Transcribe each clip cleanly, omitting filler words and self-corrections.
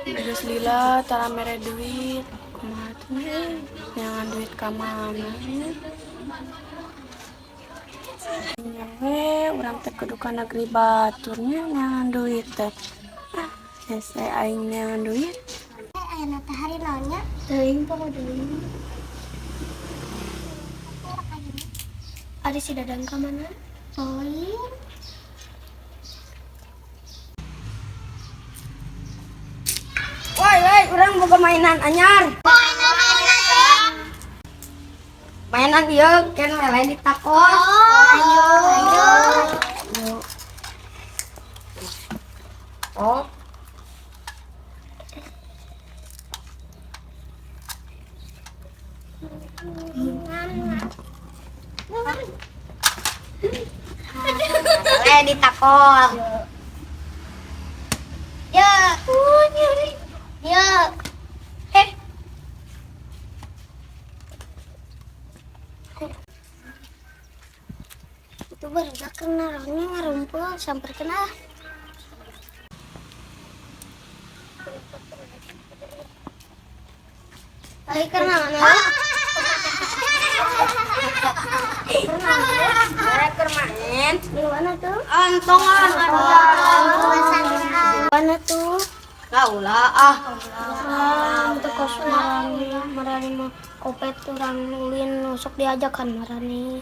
Geus lila tara mere duit. Kumaha tuh nya, neangan duit ka mana nya? Nya we urang teh kudu ka negeri batur nya neangan duit teh. Ah, hese aing neangan duit. Ayeuna teh hari naon nya? Teuing poho deui. Ari si Dadang ka mana? Teuing. Woi, woi, urang boga mainan anyar. Mainan ieu kan lain ditakos. Oh, ayo. Ayo. Oh. Lain ditakol. Ya. Oh, nyari. Ya. Eh. Itu baru kena orangnya ngarumpul sampai kena. Ayo kena mana? Mereka main. Di mana tuh? Antongan, antongan. Mana tuh? Kau lah ah. Ah, untuk kos marani, marani mah kopet urang ulin sok diajakan marani.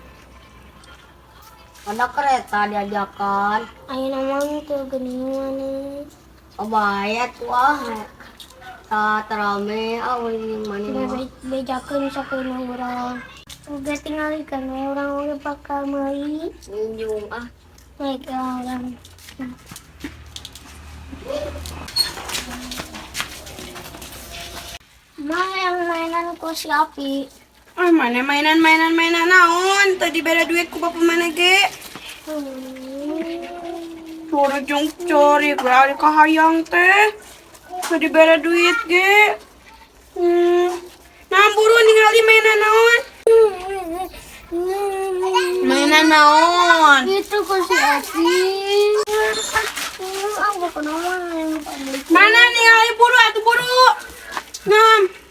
Ada kereta diajakan. Ayeuna mah teu geuning maneh. Oh, bayar tuh ah. Tak terame ah ulin mana mah. Bejakeun sok nu urang. Uga tingalikeun we urang oge bakal meuli. Ninjung ah. Naik urang. Ma yang mainan ku si Api. Ah, mana mainan mainan mainan naon? Tadi beda duit ku bapak mana ge? Cori jeung cori, berarti kahayang teh. Tadi beda duit ge. Nah, buru ningali mainan naon? Mainan naon? Itu ku si Api. Ah, bukan yang Mana ningali buru atuh buru. Nah.